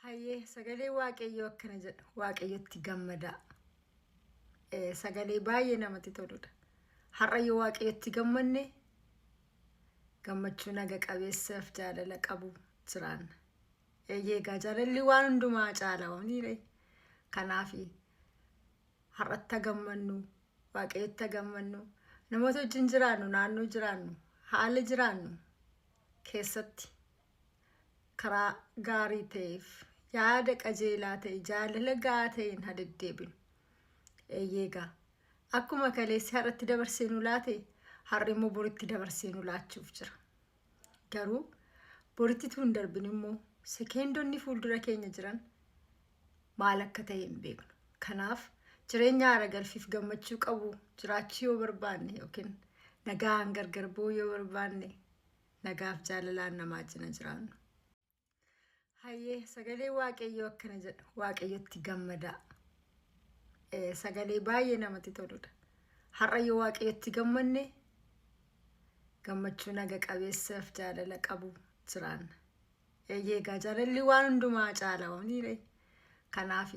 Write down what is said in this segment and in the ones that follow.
Hayyee, sagalee Waaqayyoo akkana jedha: Waaqayyotti gammadaa. Sagalee baay'ee namatti toludha. Har'a yoo Waaqayyotti gammanne, gammachuu naga qabeessaaf jaalala qabu jiraanna. Eeyyee egaa, jaalalli waan hundumaa caala waaniire. Kanaaf har'atti gammannu, Waaqayyotti gammannu, namoota wajjin jiraannu, naannoo jiraannu, haala jiraannu keessatti karaa gaarii ta'eef yaada qajeelaa ta'e, jaalala gahaa ta'een haa deddeebinu. Eeyyee egaa, akkuma kaleessi har'atti dabarsee nu laate, har'i immoo boritti dabarsee nu laachuuf jira. Garuu boritti tun darbin immoo sekeendonni fuuldura keenya jiran maal akka ta'e hin beeknu. Kanaaf jireenya haara galfiif gammachuu qabu jiraachuu yoo barbaanne yookiin nagaan gargar ba'uu yoo barbaanne, nagaaf jaalalaan namaa wajjin jiraannu. Hayyee, sagalee Waaqayyoo akkana jedha: Waaqayyotti gammadaa. Sagalee baay'ee namatti toludha. Har'a yoo Waaqayyotti gammanne, gammachuu naga qabeessaaf jaalala qabu jiraanna. Eeyyee egaa, jaalalli waan hundumaa caala waaniire. Kanaaf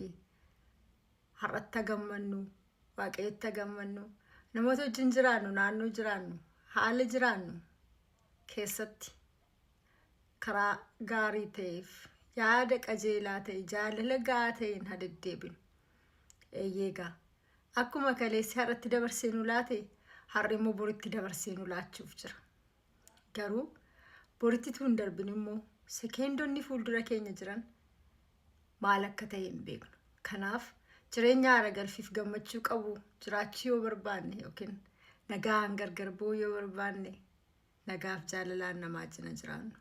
har'atti gammannu, Waaqayyotti gammannu, namoota wajjin jiraannu, naannoo jiraannu, haala jiraannu keessatti karaa gaarii ta'eef yaada qajeelaa ta'e, jaalala gahaa ta'een haa deddeebinu. Eeyyee egaa, akkuma kaleessi har'atti dabarsee nu laate, har'i immoo boritti dabarsee nu laachuuf jira. Garuu boritti tun darbin immoo sekeendonni fuuldura keenya jiran maal akka ta'e hin beeknu. Kanaaf jireenya haara galfiif gammachuu qabu jiraachuu yoo barbaanne yookiin nagaan gargar ba'uu yoo barbaanne, nagaaf jaalalaan namaa wajjin jiraannu.